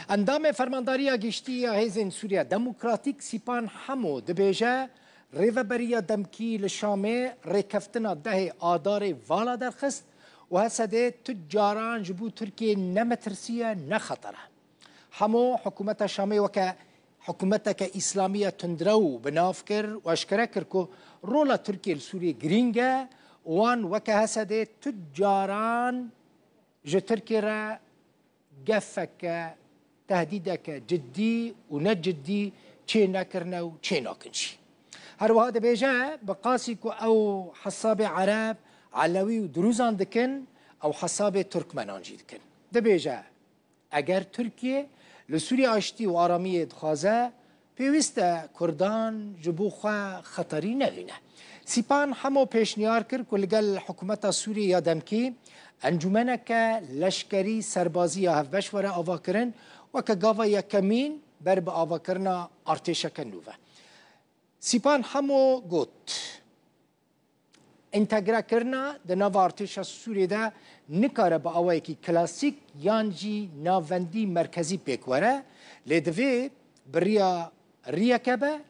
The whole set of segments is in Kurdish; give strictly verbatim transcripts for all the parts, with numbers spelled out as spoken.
Endamê Fermandariya Giştî ya Hêzên Sûriya Demokratîk Sîpan Hemo dibêje, rêveberiya demkî li Şamê rêkeftina dehê Adarê vala derxist û Hesedê tu caran ji bo Tirkiyê ne metirsiye ne xeter e. Hemo hikûmeta Şamê weke hikûmeteke îslamî ya tundrew bi nav kir û eşkere kir ku rola Tirkiyê li Sûriyê girîng e û wan weke Hesedê tu caran ji Tirkiyê re gefeke, tehdîdeke cidî û ne cidî çê nekirine û çê nakin jî. Her wiha dibêje, bi qasî ku ew hesabê Ereb, Elewî û Dirûzan dikin, ew hesabê Tirkmenan jî dikin. Dibêje, eger Tirkiye li Sûriye aştî û aramiyê dixwaze, pêwîst e Kurdan ji bo xwe xeterî nebîne. Sîpan Hemo pêşniyar kir ku li gel hikûmeta Sûriyê ya demkî encûmeneke leşkerî serbazî ya hevbeş were avakirin, weke gava yekemîn ber bi avakirina artêşeke nû ve. Sîpan Hemo got, Întegrekirina di nava artêşa Sûriyê de nikare bi awayekî klasîk yan jî navendî merkezî pêk were, lê divê bi riya riyeke be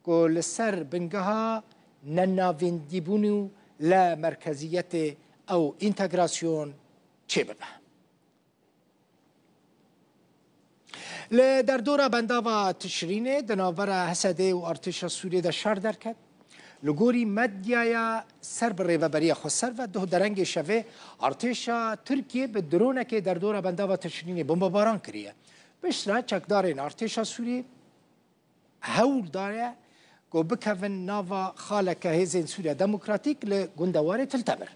ku li ser bingeha nenavendîbûn û lemerkeziyetê ew întegrasyon çêbibe. Li derdora bendava Tişrînê di navbera Hesedê û artêşa Sûriyê de şer derket. Li gorî medyaya ser bi rêveberiya xweser ve duh derengê şevê artêşa Tirkiyê bi dronekê derdora bendava Tişrînê bombebaran kiriye. Piştre çekdarên artêşa Sûriyê hewl daye ku bikevin nava xaleke Hêzên Sûriya Demokratîk li gundewarê Til Temir.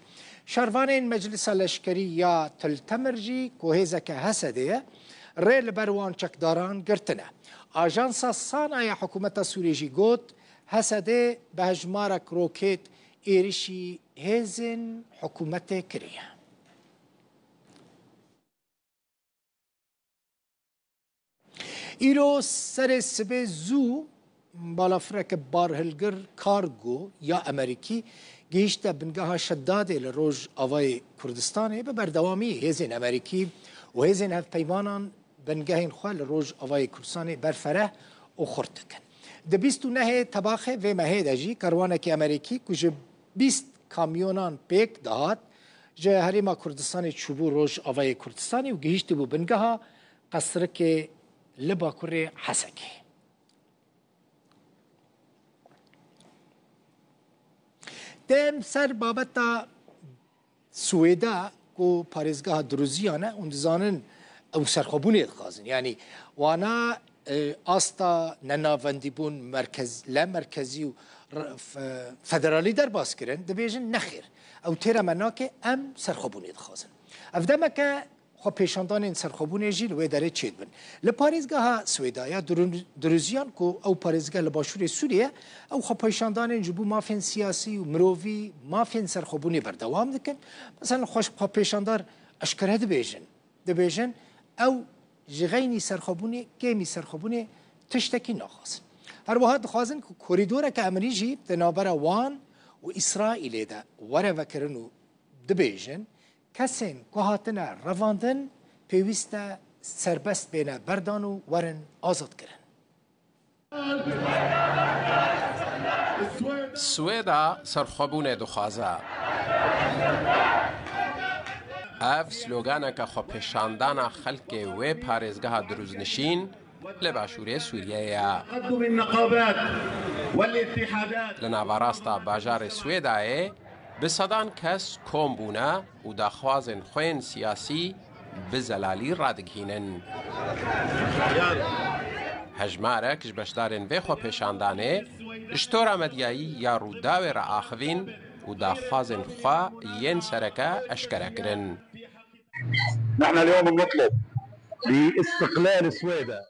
Şervanên Meclisa Leşkerî ya Til Temir jî ku hêzeke Hesedê ye, rê li ber wan çekdaran girtine. Ajansa SANA ya hikûmeta Sûriyê jî got, Hesedê bi hejmarek rokêt êrişî hêzên hikûmetê kiriye. Îro serê sibê zû balafireke barhilgir kargo ya Amerîkî gihîşte bingeha Şedadê li Rojavayê Kurdistanê. Bi berdewamî hêzên Amerîkî û hêzên hevpeymanan bingehên xwe li Rojavayê Kurdistanê berfereh û xurt dikin. Di bîst û nehê Tebaxê vê mehê de jî kerwanekî Amerîkî ku ji bîst kamyonan pêk dihat, ji Herêma Kurdistanê çûbû Rojavayê Kurdistanê û gihîştibû bingeha Qesrikê li bakurê Hesekê. Dem ser babeta Swêda ku parêzgeha Drûziyan e, hûn dizanin ew serxwebûnê dixwazin. Yanî wana, e, asta nenavendîbûn merkez, lemerkezî û re-, fe-, federalî derbas kirin, dibêjin nexêr. Ew têra me nake, em serxwebûnê dixwazin. Ev demeke xwepêşandanên serxwebûnê jî li wê derê çêdibin. Li parêzgeha Swêda ya Duru-, Drûziyan ku ew parêzgeh li başûrê Sûriyê ye, ew xwepêşandanên ji bo mafên siyasî û mirovî, mafên serxwebûnê berdewam dikin. Mesela xwe-, xwepêşandar eşkere dibêjin. Dibêjin ew ji xeynî serxwebûnê, kêmî serxwebûnê tiştekî naxwazin. Her wiha dixwazin ku korîdoreke eminî jî di navbera wan û Îsraîlê de were vekirin û dibêjin, kesên ku hatine revandin pêwîst e serbest bêne berdan û werin azadkirin. Swêda serxwebûnê dixwaze. Ev sloganeke xwepêşandana xelkê wê parêzgeha dirûznişîn li başûrê Sûriyeyê ye. Li navarasta bajarê Swêdayê bi sedan kes kom bûne û daxwazên xwe yên siyasî bi zelalî radigihînin. Hejmarek ji beşdarên vê xwepêşandanê ji tora medyayî ya Rûdawê re axivîn û daxwazên xwe yên sereke eşkere kirin. نحن اليوم بنطلب باستقلال سويدا.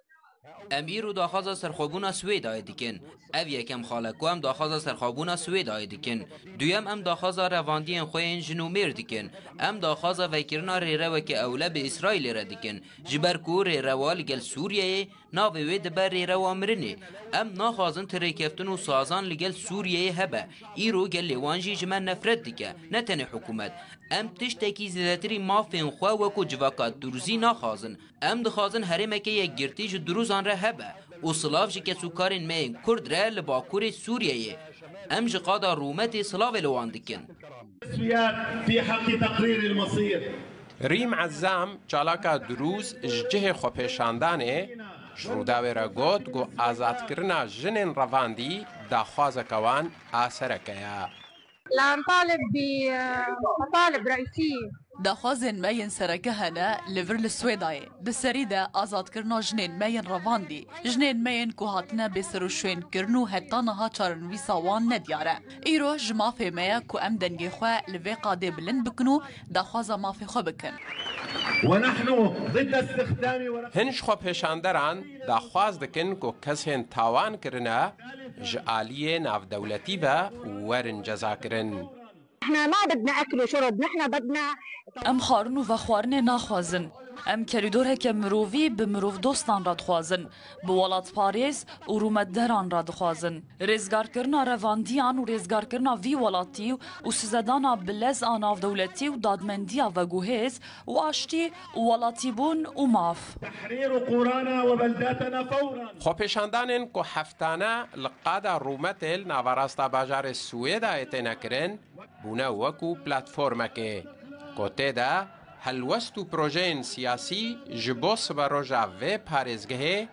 Em îro daxwaza serxwebûna Swêdayê dikin. Ev yekem xal e ku em daxwaza serxwebûna Swêdayê dikin. Duyem, em daxwaza revandiyên xwe yên jin û mêr dikin. Em daxwaza vekirina rêreweke ewle bi Îsraîlê re dikin. Ji ber ku rêrewa li gel Sûriyeyê navê wê dibe rêrewa mirinê. Em naxwazin ti rêkeftin û sazan li gel Sûriyeyê hebe. Îro gelê wan jî ji me nefret dike, ne tenê hikûmet. Em tiştekî zêdetirî mafên xwe wekû civaka Durzî naxwazin. Em dixwazin herêmeke yekgirtî ji Duruzan re hebe û silav ji kesûkarên me yên Kurd re li Bakurê Sûriyeyê. Em ji qada rûmetê silavê li wan dikin. في حق تقرير المصير. Rîm Ezam, çalaka Durûz ji cihê xwepêşandanê, ji Rûdawê re got ku azadkirina jinên revandî daxwazeke wan a sereke ye. لنطالب بمطالب رئيسية. Daxwazên me yên sereke hene li vir li Swêdayê. Di serî de azadkirina jinên me yên revandî, jinên me yên ku hatine bêserûşwênkirin û heta niha çarenivîsa wan nediyar e. Îro ji mafê me ye ku em dengê xwe li vê qadê bilind bikin û daxwaza mafê xwe bikin. ونحن ضد استخدام ورق Hin ji xwepêşanderan daxwaz dikin ku kesên tawan kirine ji aliyê navdewletî ve werin cezakirin. نحن ما بدنا أكل وشرب، نحن بدنا Em xwarin û vexwarinê naxwazin. Em kerîdoreke mirovî bi mirovdostan re dixwazin, bi welatparêz û rûmetderan re dixwazin. Rêzgarkirina revandiyan û rêzgarkirina vî welatî û sizedana bi lez a navdewletî û dadmendiya veguhêz û aştî û welatîbûn û maf. تحرير قرانا وبلداتنا فورا. Xwepêşandanên ku heftane li qada rûmetê li navarasta bajarê Swêdayê têne kirin, bûne wekû platformekê ku tê de helwest û projeyên siyasî ji bo siberoja vê parêzgehê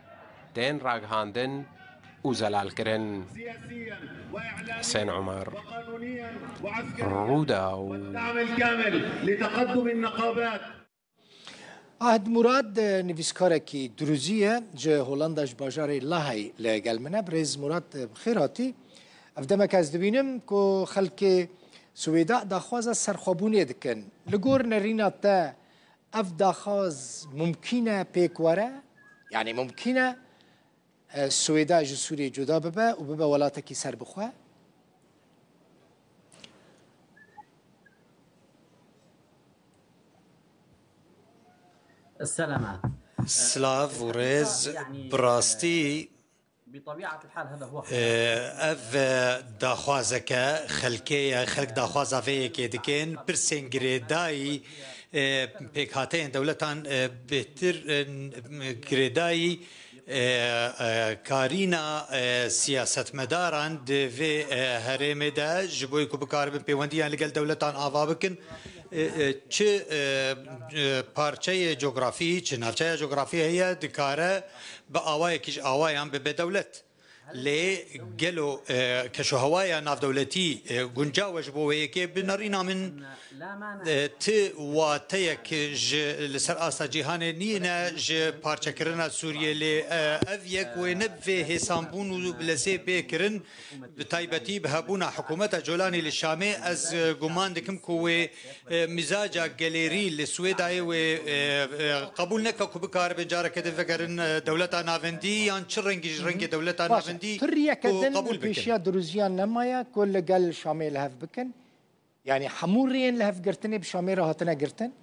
tên ragihandin û zelalkirin. Husên Omer, Rûdaw. الدعم الكامل لتقدم النقابات. Ahd Murad, e, nivîskarekî Duruzî ye, ji Holanda, ji bajarê Lahey li gel min e. Birêz Murad, e, bi xêr hatî. Ev demek ez dibînim ku xelkê Swêda daxwaza serxwebûnê dikin. Li gor nerîna te ev daxwaz mumkîn e pêk were? Yanî mumkîn e, e, Swêda ji Sûriyê cuda bibe û bibe welatekî serbixwe? السلامات. Silav û rêz, bi rastî, e, ev, e, daxwazeke xelkê ye, xelk daxwaza vê yekê dikin, pirsên girêdayî, e, pêkhateyên dewletan, e, bêhtir, e, girêdayî, e, e, karîna, e, siyasetmedaran di vê, e, herêmê de ji bo ku bikaribin pêwendiyan li gel dewletan ava bikin, e, e, çi, e, e, parçeyê cografî, çi navçeya cografî heye, dikare bi awayekî ji awayan bibe dewlet. Lê gelo, e, keşûhewaya navdewletî, e, guncaw e ji bo wê yekê? Bi nerîna min, e, ti wateyek ji li ser asta cîhanê nîne ji parçekirina Sûriyê, lê, e, ev yek wê ne bi vê hêsanbûn û bi lezê bê kirin, bi taybetî bi hebûna hikûmeta Colanê li Şamê, ez, e, guman dikim ku wê e, mizaca gelêrî li Swêdayê wê, e, e, qebûl neke ku bikaribin careke din vegerin, e, dewleta navendî yan çi rengî ji rengê dewleta navendî ku qebûl bikin. Baş e. Tu riyeke din li pêşiya Duruziyan nemaye ku li gel Şamê li hev bikin? Yanî hemû riyên lihevgirtinê bi Şamê re hatine girtin?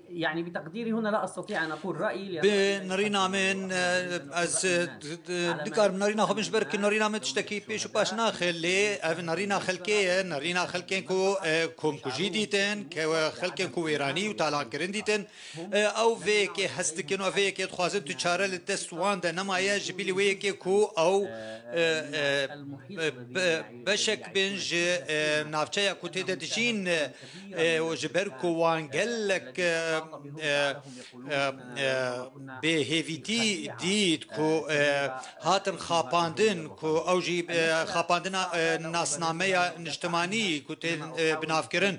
يعني بتقديري هنا لا أستطيع أن أقول رأيي، لأن Bi nerîna min, e, ez, e, d-, d-, dikarim nerîna xwe bin ji ber ku nerîna min tiştekî pêş û paş naxe, lê ev nerîna xelkê ye, nerîna xelkên ku, e, komkujî dîtin, ke xelkên ku wêranî û talankirin dîtin. E, ew vê yekê hez dikin û vê yekê dixwazin tu çare li dest wan de nemaye, ji bilî wê yekê ku ew, e, e, e, be-, beşek bin ji, e, navçeya ku tê de dijîn, e, e, û ji ber ku wan gelek, e, e, e, e, bêhêvîtî dît ku, e, hatin xapandin, ku ew jî, e, xapandina, e, nasnameya niştimanî ku tên, e, binavkirin.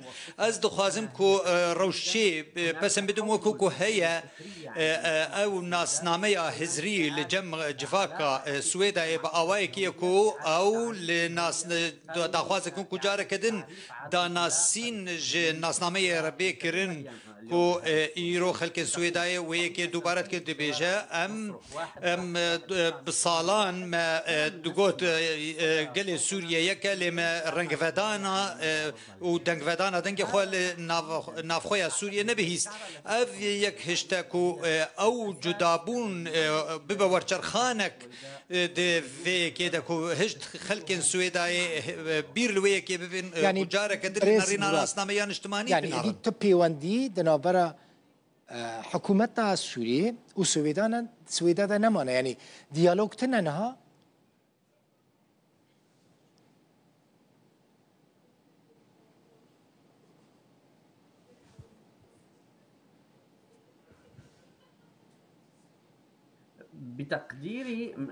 Ez dixwazim ku, e, rewşê, e, pesin bidim wekî ku heye, e, e, ew nasnameya hizrî li cem civaka, e, Swêdayê bi awayekî ye ku ew li nas-, da-, daxwaz dikin ku careke din danasîn ji nasnameyê re bê kirin ku, e, îro xelkên Swêdayê wê yekê dubare dikin, dibêje, em, em, e, d-, bi salan me, e, digot, e, e, gelê Sûriye yek e, lê me rengvedana, e, û dengvedana dengê xwe li nav-, navxweya Sûriye nebihîst. Ev yek hişte ku, e, ew cudabûn, e, bibe werçerxanek, e, di vê yekê de ku hişt xelkên Swêdayê, e, bîr li wê yekê bibin, e, Yanî, ku careke din li Birêz nerîna Murat, nasnameya niştimanî yanî, binavin. Êdî tu pêwendî di navbera, e, hikûmeta Sûriyê û Swêdana, Swêda de nemane. Yanî, diyalog tune niha.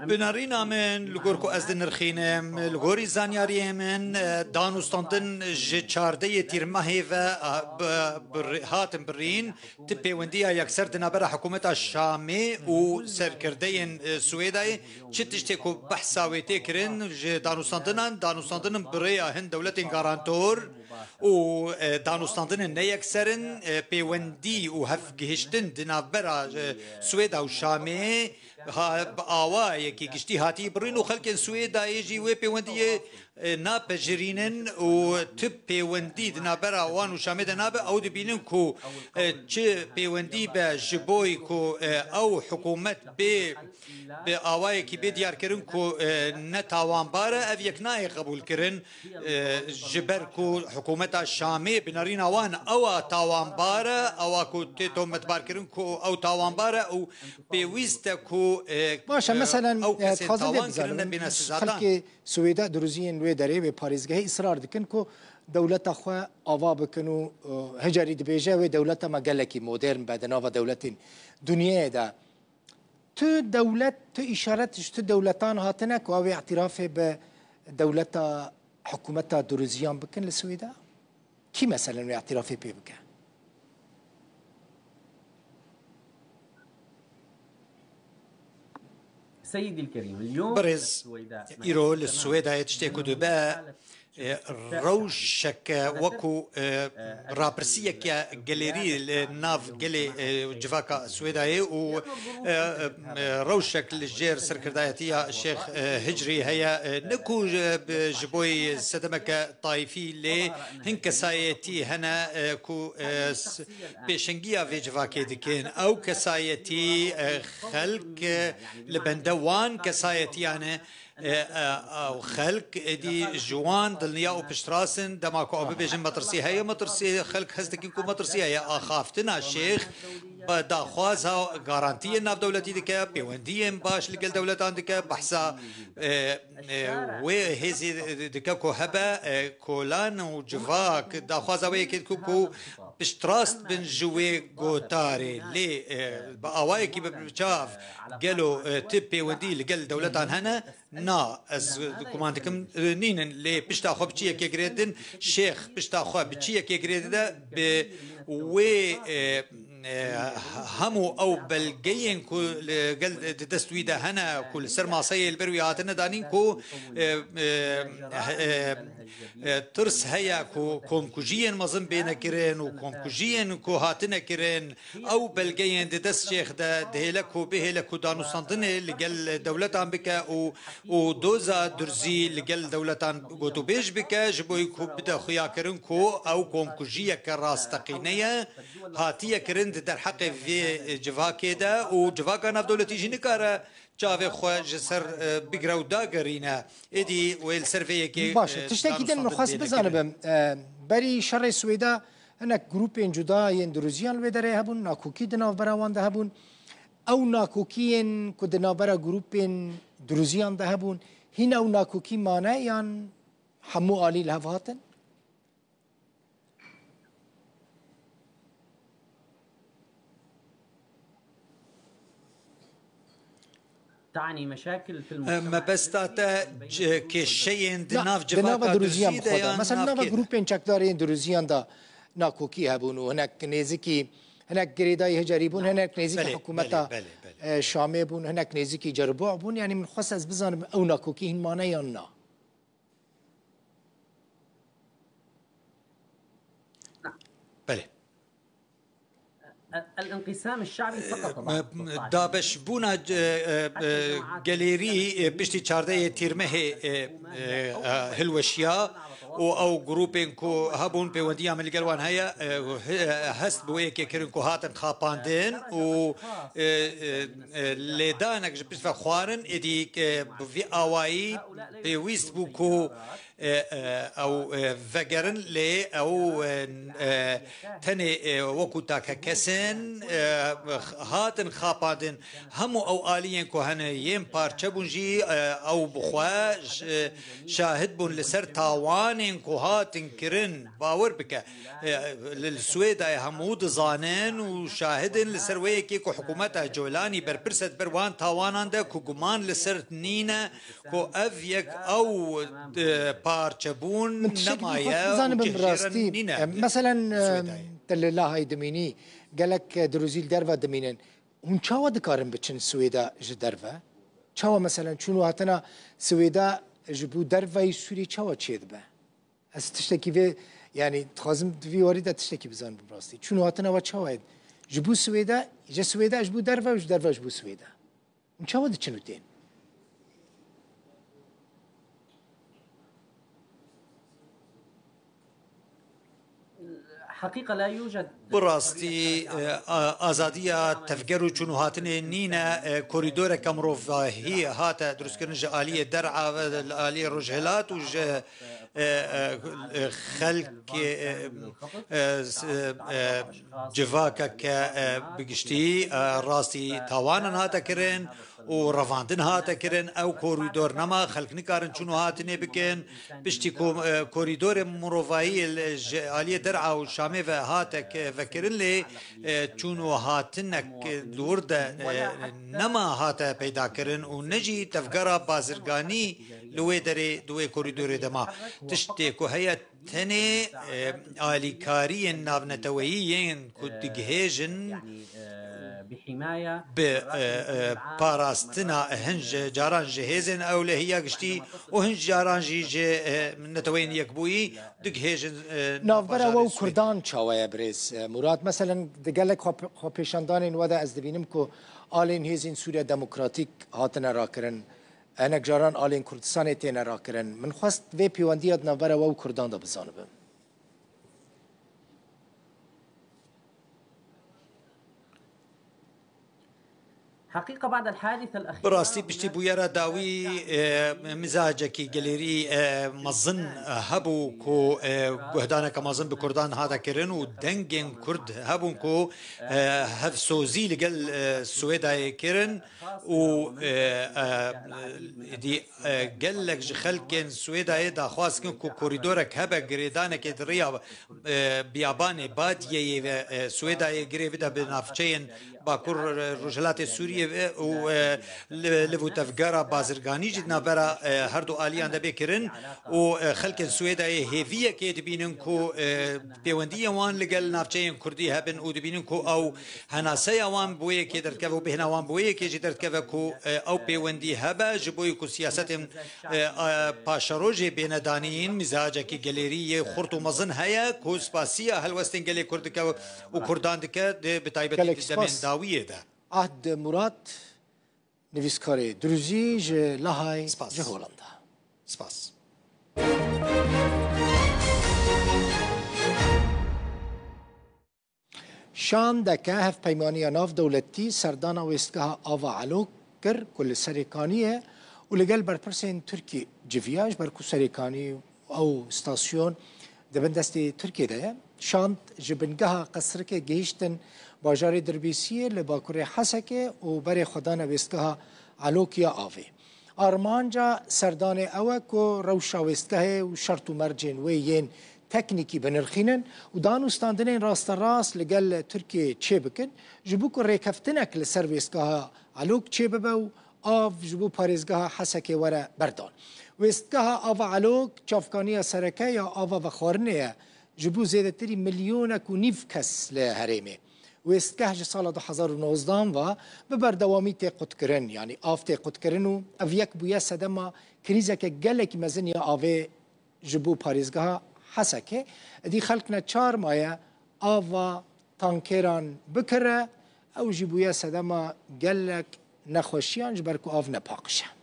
Bi nerîna min, li gor ku ez dinirxînim, li gorî zanyariyê min, e, danûstandin ji çardehê Tîrmehê ve, e, bi, bi, hatin birîn. Ti pêwendiya yekser di navbera hikûmeta Şamê û serkirdeyên, e, Swêdayê çi tiştê ku behsa wê tê kirin ji danûstandinan, danûstandinin bi rêya hin dewletên garantor û, e, danûstandinên neyekser in, e, pêwendî û hevgihiştin di navbera, e, Swêda û Şamê ha, bi awayekî giştî hatiye birîn û xelkên Swêdayê jî wê pêwendiyê e, napejirînin û tu pêwendî di navbera wan û Şamê de nabe, ew dibînin ku, e, çi pêwendî be ji boy ku, e, ew hikûmet bê, bi awayekî bê diyarkirin ku, e, ne tawanbar e, ev yek nayê qebûlkirin, e, ji ber ku hikûmeta Şamê bi nerîna wan ewa tawanbar e, ewa ku tê tometbarkirin ku ew tawanbar e û pêwîst e ku, e, Baş e, e, meselen, ew e, kesên dixwazim vê tawan kirine bizanim, bêne sizadan. Xelkê Swêda, Duruziyên wê derê, wê parêzgehê israr dikin ku dewleta xwe ava bikin û, e, hicarî dibêje, wê dewleta me gelekî modern be di nava dewletên dinyayê de. Tu dewlet, tu îşaret ji tu dewletan hatine ku ew ê îtirafê bi dewleta, hikûmeta Duruziyan bikin li Swêda? Kî meselen wê îtirafê pê bike? Birêz, îro li Swêdayê tiştê ku dibe, e, rewşeke wekû, e, rapirsiyeke gelêrî li nav gelê, e, civaka Swêdayê û, e, e, rewşek li jêr serkirdayetiya Şêx, e, Hicrî heye, e, ne ku, e, bi, ji bo sedemeke tayîfî lê hin kesayetî hene, e, ku, e, s-, pêşengiya vê civakê dikin. Ew kesayetî, e, xelk, e, li bende wan kesayetiyan e, e, e, ew xelk êdî ji wan dilniya û piştrast in. Dema ku ew bibêjin metirsî heye, metirsî, xelk hest dikin ku metirsî heye. Axaftina Şêx, be daxwaza garantiyên navdewletî dike, pêwendiyên baş li gel dewletan dike, behsa, e, e, wê hêzî dike ku hebe, e, kolan û civak daxwaza wê yekê dikin ku piştrast bin ji wê gotarê. Lê, e, bi awayekî bi, bi çav gelo, e, ti pêwendî li gel dewletan hene? Na, ez guman dikim, e, nînin. Lê pişta xwe bi çi yekê girêdin, Şêx pişta xwe bi çi yekê girêdide, bi wê, e, e, hemû ew belgeyên ku li gel di dest wî de hene, ku li ser maseyê li ber wî hatine danîn, ku, e, e, e, e, tirs heye ku komkujiyên mezin bêne kirin û komkujiyên ku hatine kirin, ew belgeyên di dest Şêx de dihêle ku, bihêle ku danûstandinê li gel dewletan bike û, û doza Durzî li gel dewletan gotûbêj bike, ji bo ku bide xuyakirin ku ew komkujiyeke rasteqîne ye, hatiye kirin di derheqê vê civakê de û civaka navdewletî jî nikare çavê xwe ji ser, e, bigre û dagerîne. Êdî wê li ser vê yekê, Baş e, e, tiştekî din danûstandin min xwest bêne kirin. Bizanibim, e, berî şerê Swêda hinek grûpên cuda yên Duruziyan li wê derê hebûn, nakokî di navbera wan de hebûn. Ew nakokiyên ku di navbera grûpên Duruziyan de hebûn, hîn ew nakokî mane yan hemû alî li hev hatin? تعني مشاكل في المجتمع. Mebesta te kêşeyên di Na, nav di nava civaka Dirûziyan Dirûzî de bixwe de. Yan Mesela nav nava kê de? Grûpên çekdarên Dirûziyan de nakokî hebûn û hinek nêzikî, hinek girêdayî hicerî bûn, hinek nêzikî Belê, hikûmeta, belê, belê, belê. e, Şamê bûn, hinek nêzikî Cerboa bûn. Yanî min xwest ez bizanim ew nakokî hîn mane yan na? Belê. الانقسام الشعبي سقط بعد ثلاثطعش. Dabeşbûna, e, e, e, gelêrî, e, piştî çardehê Tîrmehê, e, e, e, hilweşiya û ew grûpên ku hebûn pêwendiya min li gel wan heye, e, he-, hest bi wê yekê kirin ku hatin xapandin û, e, e, e, lêdanek ji pişt ve xwarin, êdî, e, bi vî awayî pêwîst bû ku e, e, ew, e, vegerin, lê ew, e, e, tenê, e, wekû takekes in, e, hatin xapandin. Hemû ew aliyên ku hene yên parçe bûn jî, e, ew bi xwe ş-, şahid bûn li ser tawanên ku hatin kirin. Bawer bike, e, li Swêdayê hemû dizanin û şahid in li ser wê yekê ku hikûmeta Colanî berpirs e di ber wan tawanan de ku guman li ser nîne. Ku ev yek ew, e, parçebûn Min tiştekî nemaye bizanim û bi cihjêre rastî, nîne. E, meselen, e, Swêdayê. Te li Lahayê dimînî, gelek, e, dirûzî li derve dimînin. Hûn çawa dikarin biçin Swêda ji derve? Çawa, meselen, çûn û hatina Swêda ji bo derveyî Sûriyê çawa çêdibe? Ez tiştekî vê, yanî dixwazim di vî warî de tiştekî bizanim bi rastî. Çûn û hatina we çawa ye? Ji bo Swêda, ji Swêda ji bo derve û ji derve ji bo Swêda. Hûn çawa diçin û tên? حقيقة لا يوجد Bi rastî, e, a-, azadiya tevger û çûn û hatinê nîne, e, korîdoreke mirovahî hate dirustkirin ji aliyê der'a ve, li aliyê rojhilat û ji, e, e, e, xelkê, e, e, s-, e, e, civakeke, e, bi giştî, e, rastî tawanan hate kirin û revandin hate kirin. Ew korîdor nema, xelk nikarin çûn û hatinê bikin. Piştî ku, e, korîdorê mirovahiyê li, ji aliyê der'a û Şamê ve hate ke-, vekirin, lê, e, çûn û hatinek li wir de, e, nema hate peydakirin û ne jî tevgera bazirganî li wê derê di wê korîdorê de ma. Tiştê ku heye tenê, e, alîkariyên navneteweyî yên ku digihêjin bi, e, e, parastina hin ji caran ji hêzên ewlehiya giştî û hin caran jî ji, e, Neteweyên Yekbûyî digihêjin, e, Navbera we û Kurdan çawa ye birêz, e, Murat? Meselen, di gelek xwe-, xwepêşandanên we de ez dibînim ku alên hêzên Sûriya Demokratîk hatine rakirin, hinek caran alên Kurdistanê têne rakirin. Min xwest vê pêwendiya di navbera we û Kurdan de bizanibim. حقيقة بعد الحادث الأخير Bi rastî piştî bûyera dawî, e, mizacekî gelêrî, e, mezin, e, hebû ku, e, guhdaneke mezin bi Kurdan hate kirin û dengên Kurd hebûn ku, e, hevsozî li gel, e, Swêdayê kirin û, e, e, dî, e, gelek ji xelkên Swêdayê daxwaz kirin ku korîdorek hebe girêdanekê di rêya, e, biyabanê Badiyeyê ve, e, Swêdayê girê bide bi navçeyên Bakur, e, Rojhilatê Sûriyê ve û, e, li, li vû tevgera bazirganî jî di navbera, e, her du aliyan de bê kirin û, e, xelkên Swêdayê hêviyekê dibînin ku, e, pêwendiyên wan li gel navçeyên Kurdî hebin û dibînin ku ew henaseya wan bi wê yekê derdikeve û bêhna wan bi wê yekê jî derdikeve ku, e, ew pêwendî hebe ji bo ku siyasetên, e, e, paşerojê bêne danîn, mîzacekî gelêrî yê xurt û mezin heye ku spasiya helwestên gelê Kurd dike û Kurdan dike, di, bi taybetî Gelek di demên spas. dawiyê de. Ahd Murat, nivîskarê Dirûzî ji Lahay, Spas. ji Holanda. Spas. Şandeke hevpeymaniya navdewletî serdana wêstgeha ava Elok kir ku li Serêkanî ye û li gel berpirsên Tirkî civiya, ji ber ku Serêkanî ew stasyon di bin destê Tirkiyê de ye. Şand ji bingeha qesrikê gihiştin bajarê Dirbêsiyê li bakurê Hesekê û berê xwe dane wêstgeha Elok ya avê. Armanca serdanê ew e ku rewşa wêstgehê û şert û mercên wê yên teknîkî binirxînin û danûstandinên rasterast li gel Tirkiyeyê çêbikin, ji bo ku rêkeftinek li ser wêstgeha Elok çêbibe û av ji bo parêzgeha Hesekê were berdan. Wêstgeha ava Elok çavkaniya sereke ya ava vexwarinê ye ji bo zêdetirî milyonek û nîv kes li herêmê. Wêstgeh ji sala du hezar û nozdehan ve bi berdewamî tê qutkirin, yanî av tê qutkirin û ev yek bûye sedema krîzeke gelekî mezin ya avê ji bo parêzgeha Hesekê. Êdî xelk neçar maye ava tankêran bikire, ew jî bûye sedema gelek nexweşiyan ji ber ku av nepaqij e.